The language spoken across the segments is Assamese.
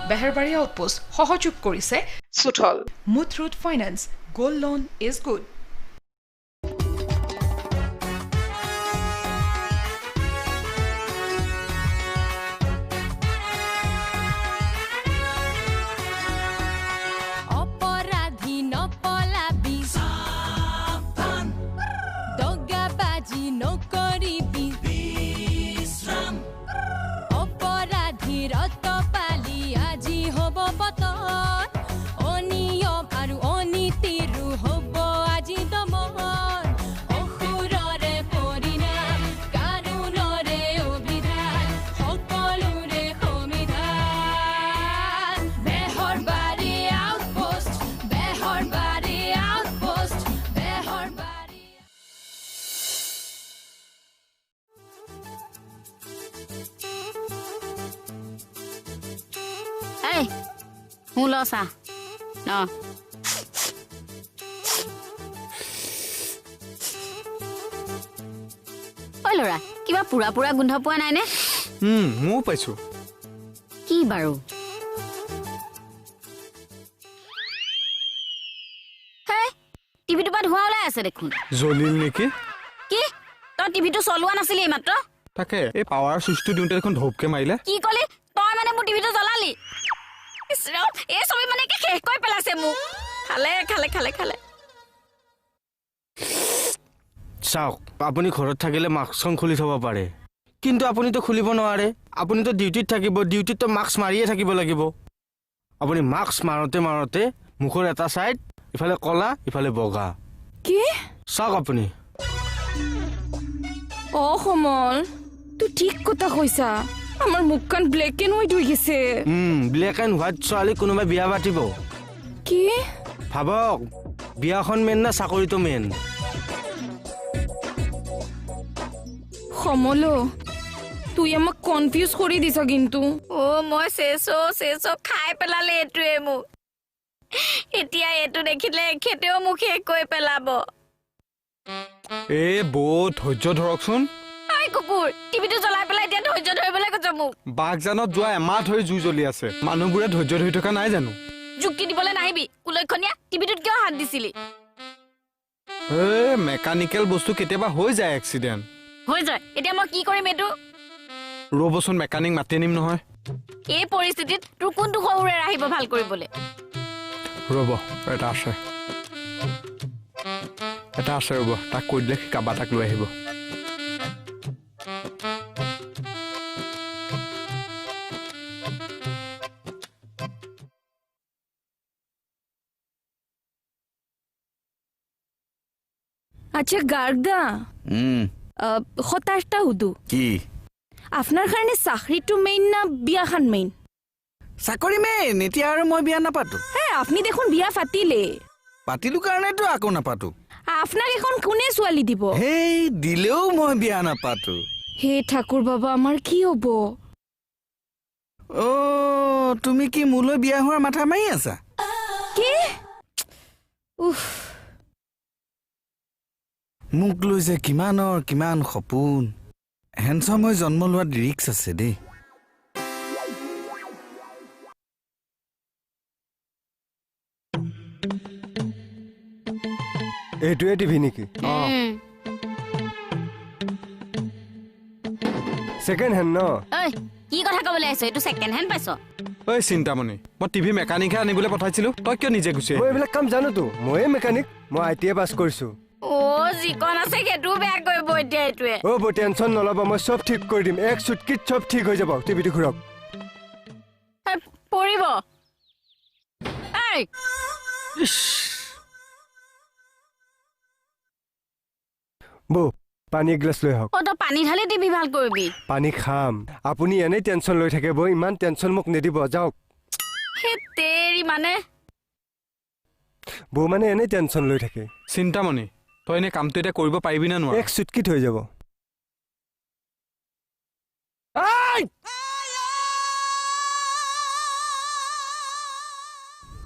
Beharbari outpost সহযোগ কৰিছে Suthol Muthoot finance, gold loan is good. চাহ অ ঐ ল'ৰা, কিবা পুৰা পুৰা গোন্ধ পোৱা নাইনে? ময়ো পাইছো। কি বাৰু? টিভিটোৰ পৰা ধোঁৱা ওলাই আছে দেখোন। জ্বলিল নেকি? কি, তই টিভিটো চলোৱা নাছিলি এইমাত্ৰ? তাকে, এই পাৱাৰ চুইচটো দিওঁতে দেখোন ধপকে মাৰিলে। কি কলি তই? মানে মোৰ টিভিটো জ্বলালি? এই ছবি মানে কি শেষ কৰি পেলাইছে মোক। খালে খালে খালে খালে। চাওক, আপুনি ঘৰত থাকিলে মাস্কখন খুলি থ'ব পাৰে, কিন্তু আপুনিতো খুলিব নোৱাৰে। আপুনিতো ডিউটিত থাকিব, ডিউটিততো মাস্ক মাৰিয়ে থাকিব লাগিব। আপুনি মাস্ক মাৰোঁতে মাৰোঁতে মুখৰ এটা ছাইড ইফালে ক'লা ইফালে বগা। কি? চাওক আপুনি। অ সমল, তুই ঠিক কথা কৈছা। আমাৰ মুখখন ব্লেক এণ্ড হোৱাইট হৈ গৈছে। ব্লেক এণ্ড হোৱাইট ছোৱালী কোনোবাই বিয়া পাতিব? কি ভাবক, বিয়াখন মেইন না চাকৰিটো মেইন? সমল, তুই আমাক কনফিউজ কৰি দিছ কিন্তু। অ মই চেচো চেচো, খাই পেলালে এইটোৱে মোক। এতিয়া এইটো দেখিলে এখেতেও মোক শেষ কৰি পেলাব। এই বৌ, ধৈৰ্য ধৰকচোন। কুকুৰ, টিভিটো জ্বলাই পেলাই এতিয়া ধৈৰ্য ধৰিবলৈ কৈছ মোক? বাগজানত যোৱা এমাহ ধৰি জুই জ্বলি আছে, মানুহবোৰে ধৈৰ্য ধৰি থকা নাই জানো? যুক্তি দিবলৈ নাহিবি কুলক্ষণীয়া। টিভিটোত কিয় হাত দিছিলি? এই মেকানিকেল বস্তু কেতিয়াবা হৈ যায় এক্সিডেণ্ট। হৈ যায়। এতিয়া মই কি কৰিম এইটো? ৰ'বচোন, মেকানিক মাতি আনিম নহয়। এই পৰিস্থিতিত তোৰ কোনটো শহুৰে আহিব ভাল কৰিবলৈ? ৰ'ব, এটা আছে, এটা আছে, ৰ'ব, তাক কৈ দিলে কাৰোবাৰ তাক লৈ আহিব। আচ্ছা গাৰ্গদা, হতাশটা হুদু কি আপনাৰ কাৰণে চাকৰিটো মেইন না বিয়াখান মেইন? চাকৰি মেইন। এতিয়া আৰু মই বিয়া নাপাতো। হ্যাঁ, আপনি দেখোন বিয়া পাতিলে। পাতিলো কাৰণেতো আকৌ নাপাতো। আপনাক এখন কোনে ছোৱালী দিব? হেই, দিলেও মই বিয়া নাপাতো। হে ঠাকুৰ বাবা, আমাৰ কি হ'ব? অ, তুমি কি মোলৈ বিয়া হোৱাৰ মাথা মাৰি আছা? কি? উফ, মোক লৈ যে কিমানৰ কিমান সপোন। হেণ্ডচাম হৈ জন্ম লোৱাত ৰিক্স আছে দেই। এইটোৱে টিভি নেকি? ছেকেণ্ড হেণ্ড ন? ঐ, কি কথা ক'বলৈ আহিছ? এইটো ছেকেণ্ড হেণ্ড পাইছ? ঐ চিন্তামণি, মই টিভি মেকানিকহে আনিবলৈ পঠাইছিলো, তই কিয় নিজে গুচি আহিলি? মই এইবিলাক কাম জানোতো, ময়ে মেকানিক, মই ITI পাছ কৰিছো। অ, যিকণ আছে সেইটো বেয়া কৰিব এতিয়া এইটোৱে। অ বৌ, টেনচন নল'ব, মই চব ঠিক কৰি দিম। এক চুটকিত চব ঠিক হৈ যাব। টিভিটো ঘূৰক। পৰিব। বৌ, পানী এগিলাচ লৈ আহক। অ, তই পানী ঢালি টিভি ভাল কৰিবি? পানী খাম। আপুনি এনেই টেনচন লৈ থাকে বৌ, ইমান টেনচন মোক নিদিব, যাওক। সেই তেৰি মানে বৌ মানে এনেই টেনচন লৈ থাকে। চিন্তামণি, তই এনেই কামটো এতিয়া কৰিব পাৰিবি নে নোৱাৰ? এক চুটকিত হৈ যাব।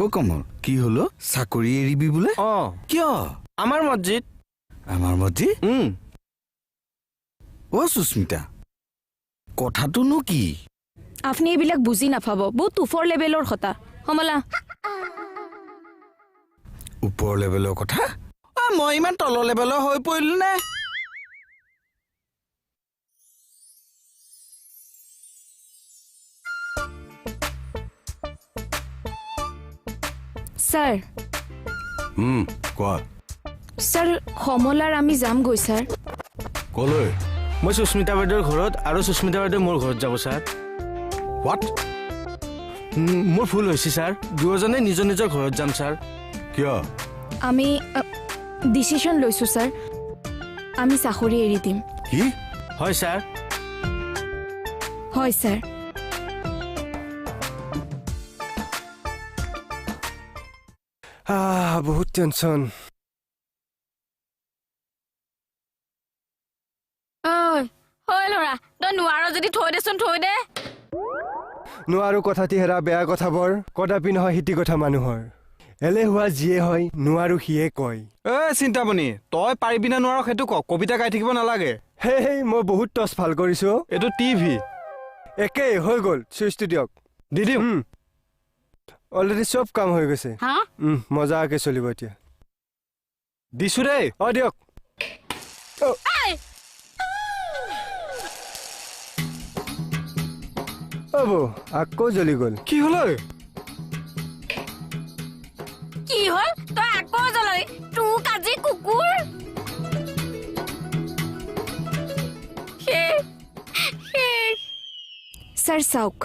অ কমল, কি হলো? চাকৰি এৰিবি বোলে? অ, কিয়? আমাৰ মছজিদ। আমাৰ মছজিদ? অ সুস্মিতা, কথাটোনো কি? আপুনি এইবিলাক বুজি নাপাব, বহুত ওপৰ লেভেলৰ কথা। কমলা, ওপৰ লেভেলৰ কথা? মই ইমান তলৰ লেভেলৰ হৈ পৰিলো নে? ছাৰ। কোৱা। ছাৰ, কমলাৰ আমি যামগৈ ছাৰ। কলৈ? মই সুস্মিতা বাইদেউৰ ঘৰত আৰু সুস্মিতা বাইদেউ মোৰ ঘৰত যাব ছাৰ। What? মোৰ ভুল হৈছে ছাৰ, দুয়োজনে নিজৰ নিজৰ ঘৰত যাম ছাৰ। কিয়? আমি ডিচিশ্যন লৈছোঁ ছাৰ, আমি চাকৰি এৰি দিম। কি? হয় ছাৰ। হয় ছাৰ। বহুত টেনশ্যন। ল'ৰা, তই নোৱাৰ যদি থৈ দেচোন, থৈ দে। নোৱাৰো কথাটি হেৰা, বেয়া কথাবোৰ কদাপি নহয় সিটি কথা মানুহৰ। এলেহুৱা যিয়ে হয়, নোৱাৰো সিয়ে কয়। এ চিন্তামণি, তই পাৰিবি নে নোৱাৰ সেইটো ক, কবিতা গাই থাকিব নালাগে। হেই, মই বহুত টচ ভাল কৰিছো। এইটো টিভি। একেই হৈ গ'ল, চুইচটো দিয়ক। দি দিম। অলৰেডি চব কাম হৈ গৈছে। মজাকে চলিব এতিয়া। দিছো দেই। অ দিয়ক। অ আকৌ জ্বলি গ'ল। কি হ'ল? কি হ'ল? তই আকৌ জ্বলালি? তোক আজি কুকুৰ। ছাৰ চাওক,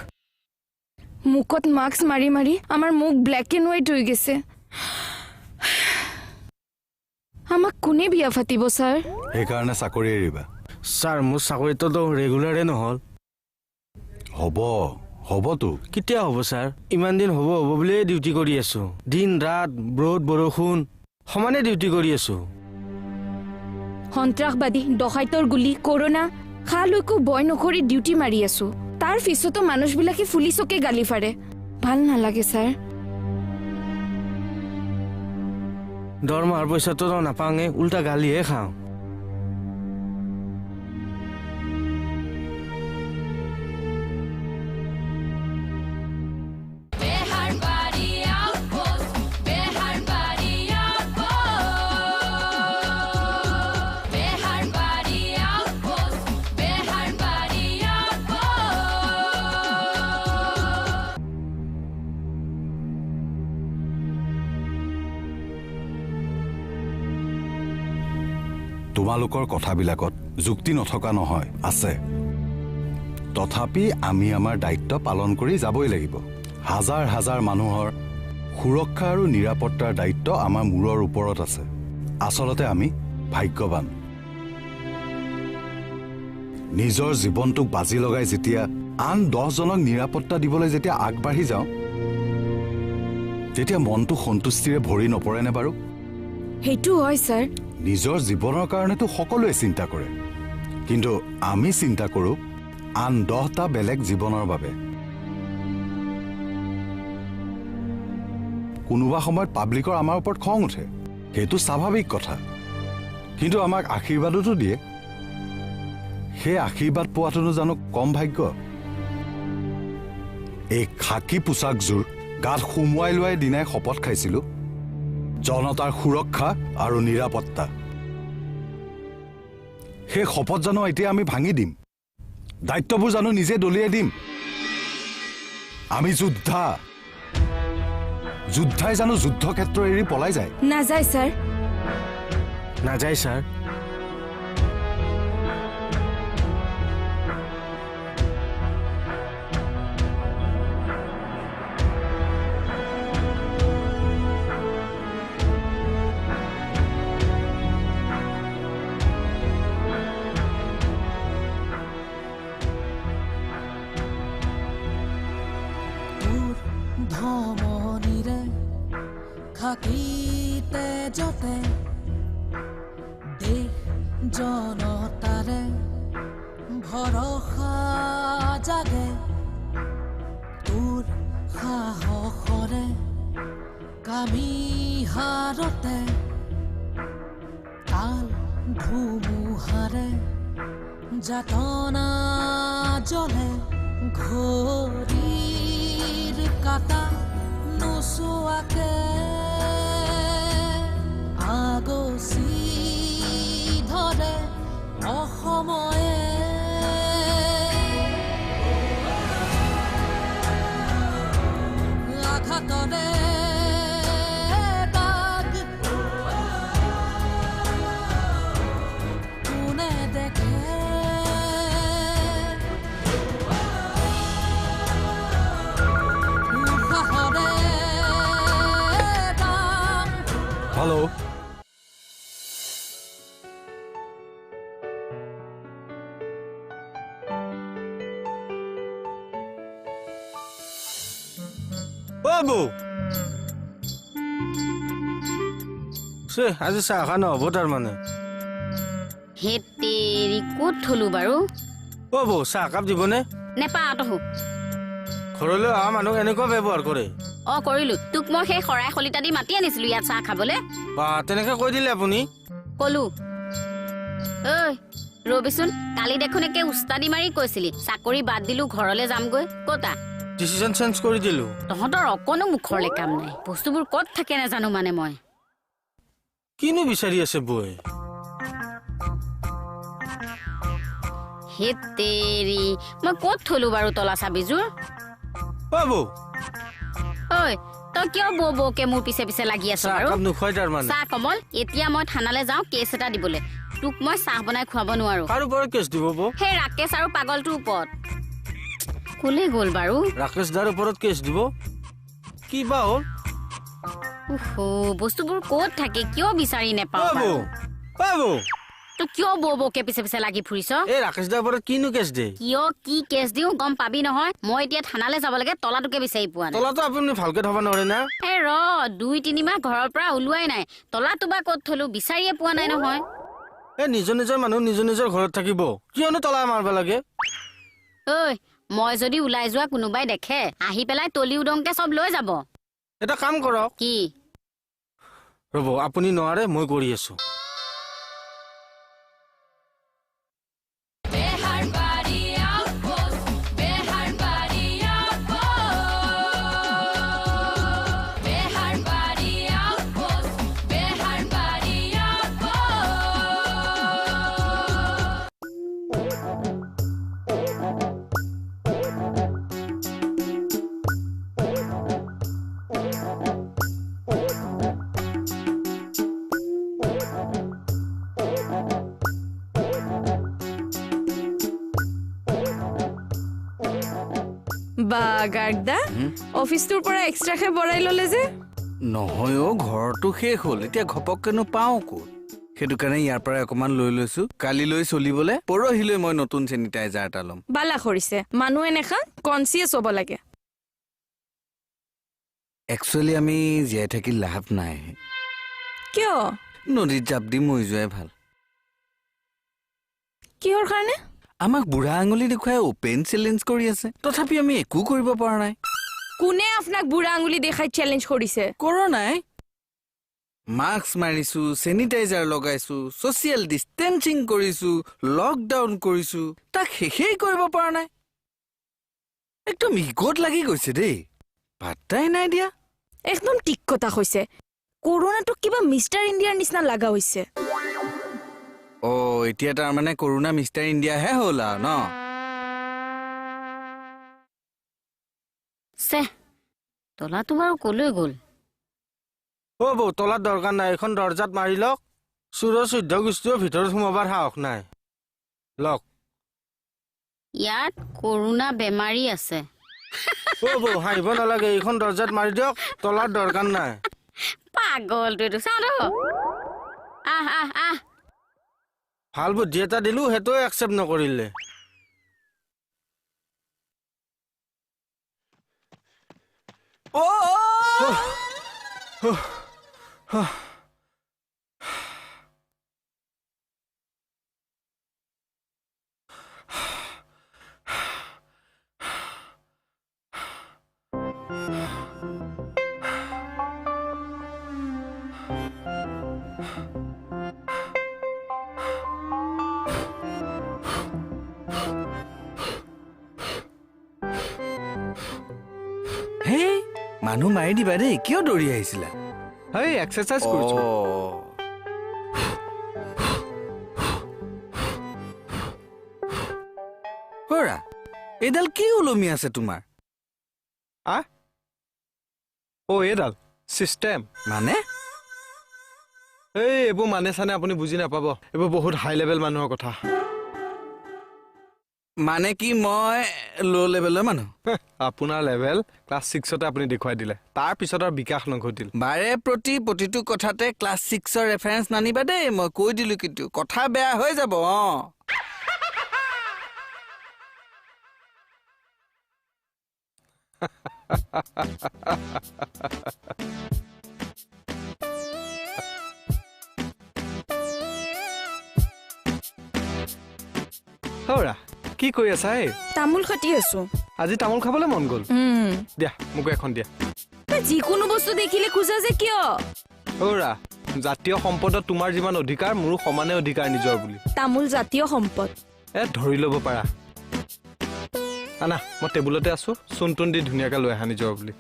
মুখত মাস্ক মাৰি মাৰি আমাৰ মুখ ব্লেক এণ্ড হোৱাইট হৈ গৈছে। আমাক কোনে বিয়া ফাতিব ছাৰ? সেইকাৰণে চাকৰি এৰিবা? ছাৰ, মোৰ চাকৰিটোতো ৰেগুলাৰে নহ'ল। হ'ব হ'বতো। কেতিয়া হ'ব ছাৰ? ইমান দিন হ'ব হ'ব বুলিয়ে ডিউটি কৰি আছো, দিন ৰাত ৰ'দ বৰষুণ সমানে ডিউটি কৰি আছো। সন্ত্ৰাসবাদী, ডকাইতৰ গুলি, কৰোণা খালৈকো ভয় নকৰি ডিউটি মাৰি আছো। তাৰ পিছতো মানুহবিলাকে পুলিচকে গালি পাৰে। ভাল নালাগে ছাৰ। দৰমহাৰ পইচাটো নাপাওঁৱে, উল্টা গালিহে খাওঁ। তোমালোকৰ কথাবিলাকত যুক্তি নথকা নহয়, আছে। তথাপি আমি আমাৰ দায়িত্ব পালন কৰি যাবই লাগিব। হাজাৰ হাজাৰ মানুহৰ সুৰক্ষা আৰু নিৰাপত্তাৰ দায়িত্ব আমাৰ মূৰৰ ওপৰত আছে। আচলতে আমি ভাগ্যৱান। নিজৰ জীৱনটোক বাজি লগাই যেতিয়া আন 10জনক নিৰাপত্তা দিবলৈ যেতিয়া আগবাঢ়ি যাওঁ, তেতিয়া মনটো সন্তুষ্টিৰে ভৰি নপৰেনে বাৰু? সেইটো হয় ছাৰ। নিজৰ জীৱনৰ কাৰণেতো সকলোৱে চিন্তা কৰে, কিন্তু আমি চিন্তা কৰোঁ আন 10টা বেলেগ জীৱনৰ বাবে। কোনোবা সময়ত পাব্লিকৰ আমাৰ ওপৰত খং উঠে, সেইটো স্বাভাৱিক কথা, কিন্তু আমাক আশীৰ্বাদতো দিয়ে। সেই আশীৰ্বাদ পোৱাটোনো জানো কম ভাগ্য? এই খাকী পোচাকযোৰ গাত সুমুৱাই লোৱাই দিনাই শপত খাইছিলোঁ জনতাৰ সুৰক্ষা আৰু নিৰাপত্তা। সেই শপত জানো এতিয়া আমি ভাঙি দিম? দায়িত্ববোৰ জানো নিজে দলিয়াই দিম? আমি যোদ্ধা। যোদ্ধাই জানো যুদ্ধক্ষেত্ৰ এৰি পলাই যায়? নাযায় ছাৰ। নাযায় ছাৰ। ধমনীৰে খাকীতে যতে দেশ জনতাৰে ভৰসা জাগে, তোৰ সাহসৰে কামিহাৰতে কাল ধুমুহাৰে যাতনা জ্বলে। ঘড়ীৰ কাটা নোচোৱাকে আগচি ধৰে অসময়ে। আঘাতৰে দাগ কোনে দেখে, উশাহৰে দাম। হেল্ল' অ' বৌ, আজি চাহ খোৱা নহ'ব তাৰমানে। হেত তেৰি, ক'ত থলো বাৰু? অ' বৌ, চাহ কাপ দিবনে? নেপাওঁ তহো। ঘৰলৈ অহা মানুহ এনেকুৱা ব্যৱহাৰ কৰে? অ কৰিলো, তোক মই সেই শৰাই শলিতা দি মাতি আনিছিলো ইয়াত চাহ খাবলে। বা তেনেকে কৈ দিলে আপুনি? কলো। ঐ ৰবিচোন, কালি দেখোন একে উস্তাদি মাৰি কৈছিলি চাকৰি বাদ দিলো ঘৰলে যামগৈ, ক'তা? ডিচিশ্যন চেঞ্জ কৰি দিলো। তহঁতৰ অকণো মুখৰলে কাম নাই, বস্তুবোৰ ক'ত থাকে নাজানো মানে মই। কিনো বিচাৰি আছে বৌয়ে? হেত তেৰি, মই ক'ত থলো বাৰু তলা চাবিযোৰ? অ বৌ। ঐ তই কিয় বৌ বৌকে মোৰ পিছে পিছে লাগি আছ বাৰু? নোখোৱাই তাৰমানে? চাহ কমল, এতিয়া মই থানালৈ যাওঁ কেছ এটা দিবলৈ। তোক মই চাহ বনাই খুৱাব নোৱাৰো। কাৰ ওপৰত কেছ দিব বৌ? সেই ৰাকেশ আৰু পাগলটোৰ ওপৰত। ক'লে গ'ল বাৰু? ৰাকেশ দাৰ ওপৰত কেছ দিব? কি বা হ'ল? ওহো, বস্তুবোৰ ক'ত থাকে কিয় বিচাৰি নেপাওঁ বাৰু? তই কিয় বৌ বৌকে পিছে পিছে লাগি ফুৰিছ? এই ৰাকেশ দাৰ ওপৰত কিনো কেছ দিয়ে? কিয় কি কেছ দিওঁ গম পাবি নহয়। মই এতিয়া থানালৈ যাব লাগে, তলাটোকে বিচাৰি পোৱা নাই। তলাটো আপুনি ভালকে থব নোৱাৰে না? এই ৰ, 2-3 মাহ ঘৰৰ পৰা ওলোৱাই নাই, তলাটো বা ক'ত থলো বিচাৰিয়ে পোৱা নাই নহয়। এই নিজৰ নিজৰ মানুহ নিজৰ নিজৰ ঘৰত থাকিব, কিয়নো তলা মাৰিব লাগে? ঐ মই যদি ওলাই যোৱা কোনোবাই দেখে, আহি পেলাই তলি উদংকে চব লৈ যাব। এটা কাম কৰক। কি? ৰ'ব, আপুনি নোৱাৰে, মই কৰি আছো। বা গাৰ্গদা, অফিচটোৰ পৰা এক্সট্ৰাকে বঢ়াই ল'লে যে? নহয় অ', ঘৰটো শেষ হ'ল, এতিয়া ঘপককেনো পাওঁ ক'ত? সেইটো কাৰণে ইয়াৰ পৰাই অকণমান লৈ লৈছো, কালিলৈ চলিবলৈ, পৰহিলৈ মই নতুন চেনিটাইজাৰ এটা ল'ম। বালা কৰিছে, মানুহ এনেকা কনচিয়াছ হ'ব লাগে। একচুৱেলি আমি জীয়াই থাকি লাভ নাই। কিয়? নদীত জাপ দি মৰি যোৱাই ভাল। কিহৰ কাৰণে? আমাক বুঢ়া আঙুলি দেখুৱাই অপেন চেলেঞ্জ কৰি আছে, তথাপি আমি একো কৰিব পৰা নাই। কোনে আপোনাক বুঢ়া আঙুলি দেখাই চেলেঞ্জ কৰিছে? কৰোণাই। মাস্ক মাৰিছো, চেনিটাইজাৰ লগাইছো, ছ'চিয়েল ডিষ্টেঞ্চিং কৰিছো, লকডাউন কৰিছো, তাক শেষেই কৰিব পৰা নাই। একদম ইগত লাগি গৈছে দেই, পাত্তাই নাই দিয়া। একদম ঠিক কথা কৈছে, কৰোণাটোক কিবা মিষ্টাৰ ইণ্ডিয়াৰ নিচিনা লগা হৈছে। অ এতিয়া তাৰমানে কৰোণা মিষ্টাৰ ইণ্ডিয়াহে হ'ল আৰু ন? তলাটো বাৰু কলৈ গ'ল? অ বৌ, তলাত দৰকাৰ নাই, এইখন দৰ্জাত মাৰি লওক। চোৰৰ 14 গোষ্ঠীও ভিতৰত সোমাবাৰ সাহস নাই। লওক। ইয়াত কৰোণা বেমাৰী আছে। অ বৌ, হাঁহিব নালাগে, এইখন দৰ্জাত মাৰি দিয়ক, তলাৰ দৰকাৰ নাই। পাগলটো এইটো, চাওঁ আহ আহ আহ। ভাল বুদ্ধি এটা দিলো, সেইটোৱে একচেপ্ট নকৰিলে। হেই মানুহ মাৰি দিবা দেই, কিয় দৌৰি আহিছিলা? হেই এক্সাৰচাইজ কৰিছো। হৰা, এইডাল কি ওলমি আছে তোমাৰ? আ অ' এইডাল চিষ্টেম। মানে? এই এইবোৰ মানে চানে আপুনি বুজি নাপাব, এইবোৰ বহুত হাই লেভেল মানুহৰ কথা। মানে কি মই ল' লেভেলৰ মানুহ? আপোনাৰ লেভেল ক্লাছ 6তে আপুনি দেখুৱাই দিলে, তাৰ পিছত আৰু বিকাশ নঘটিল। বাৰে প্ৰতি প্ৰতিটো কথাতে ক্লাছ 6ৰ ৰেফাৰেঞ্চ নানিবা দেই, মই কৈ দিলো কিন্তু কথা বেয়া হৈ যাব। অঁ হৌৰা, কি কৰি আছা? এই তামোল কাটি আছো। আজি তামোল খাবলৈ মন গ'ল। দিয়া মোকো এখন দিয়া। যিকোনো বস্তু দেখিলে খোজা যে কিয়? হৌৰা, জাতীয় সম্পদত তোমাৰ যিমান অধিকাৰ মোৰো সমানে অধিকাৰ নিজৰ বুলি। তামোল জাতীয় সম্পদ। এ ধৰি ল'ব পাৰা। আনা, মই টেবুলতে আছো, চোন তোন দি ধুনীয়াকৈ লৈ আহা নিজৰ বুলি।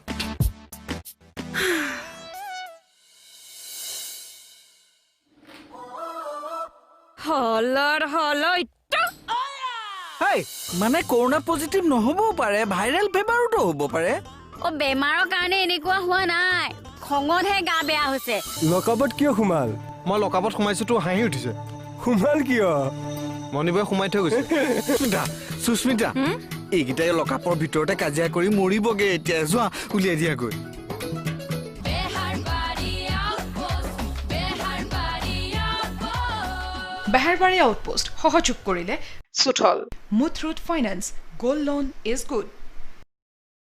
হলৰ হল মানে কৰোণা পজিটিভ নহ'বও পাৰে, ভাইৰেল ফিভাৰোতো হ'ব পাৰে। অ বেমাৰৰ কাৰণে এনেকুৱা হোৱা নাই, খঙতহে গা বেয়া হৈছে। লকআপত কিয় সোমাল? মই লকআপত সোমাইছো তো হাঁহি উঠিছে। সোমাল কিয়? মণিবই সোমাই থৈ গৈছে। সুস্মিতা, এইকেইটাই লকআপৰ ভিতৰতে কাজিয়া কৰি মৰিবগে এতিয়া, যোৱা উলিয়াই দিয়াগৈ। বেহাৰবাৰী আউটপোষ্ট সহযোগ কৰিলে Suthol Muthoot finance, gold loan is good.